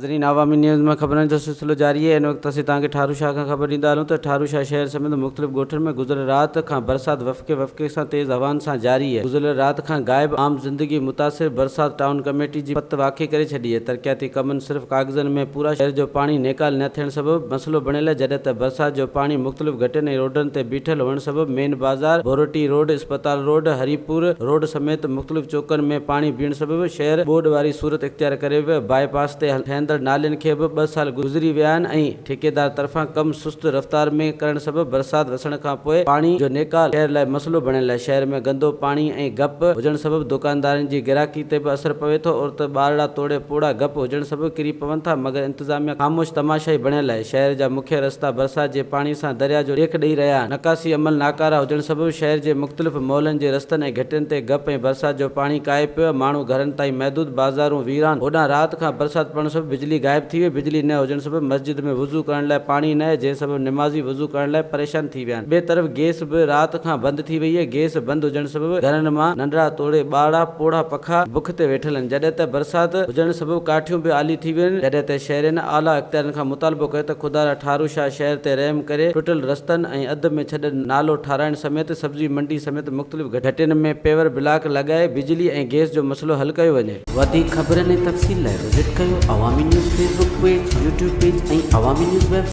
ناظرين عوامي نيوز ۾ خبرن جو سلسلو جاري آهي ان وقت اسين توهان کي ٺارو شاهه کان خبر ڏيندا هلون ته ٺارو شاهه شهر سميت مختلف ڳوٺن ۾ گذريل رات کان برسات وفقي وفقي سان تيز هوائن سان جاري آهي گذريل رات کان غائب عام زندگي متاثر برسات ٽائون ڪميٽي جي پت واکي ڪري ڇڏي آهي ترقياتي ڪمن صرف ڪاغذن ۾ پورا شهر جو پاڻي نيڪال نه ٿيڻ سبب مسئلو بڻيل آهي جڏهن ته برسات جو پاڻي مختلف گهٽين ۽ روڊن تي بيٺل هئڻ سبب مين بازار ڀوروٽي روڊ اسپتال روڊ هريپور روڊ سميت مختلف چوڪن ۾ پاڻي بيهڻ سبب شهر ٻوڏ واري صورت اختيار ڪري ويو، باء پاس تي ٺهندڙ نالين کي به ٻه سال گذري ويا آهن ۽ ٺيڪيدار طرفان ڪم سست رفتار ۾ ڪرڻ سبب برسات وسڻ کان پوء پاڻي جو نيڪال شهر لاء مسئلو بڻيل آهي، شهر ۾ گندو پاڻي ۽ گپ هجڻ سبب دڪاندارن جي گراهڪي تي به اثر پوي ٿو، عورت، ٻارڙا توڙي پوڙها گپ هجڻ سبب ڪري پون ٿا، مگر انتظاميا خاموش تماشائي بڻيل آهي، شهر جا مکيه رستا برسات جي پاڻي سان درياء جو ڏيک ڏئي رهيا آهن، نڪاسي عمل ناڪاره هجڻ سبب شهر جي مختلف محلن جي رستن ۽ گهٽين تي گپ ۽ برسات جو پاڻي ڪاهي پيو، ماڻهو گهرن تائين محدود، بازارون ويران، هوڏانهن رات کان برسات پوڻ سبب بجلي غائب ٿي وئي، بجلي نه هجڻ سبب مسجد ۾ وضو ڪرڻ لاء پاڻي نه آهي، جنهن سبب نمازي وضو ڪرڻ لاء پريشان ٿي ويا آهن. ٻئي طرف گيس به رات کان بند ٿي وئي آهي، گيس بند هجڻ سبب گهرن مان ننڍڙا توڙي ٻارڙا، پوڙها پکا بک تي ويٺل آهن، جڏهن ته برسات هجڻ سبب ڪاٺيون به آلي ٿي ويون آهن، جڏهن ته شهرين اعليٰ اختيارين کان مطالبو ڪيو ته خدارا ٺارو شاهه شهر تي رحم ڪري ٽٽل رستن ۽ اڌ ۾ ڇڏيل نالو ٺاراهڻ سميت سبزي منڊي سميت مختلف گهٽين ۾ پيور بلاڪ لڳائي بجلي ۽ گيس جو مسئلو حل ڪيو وڃي. وڌيڪ خبرن ۽ تفصيل لاء وزٽ ڪيو Awami news Facebook page, YouTube page ۽ Awami news web.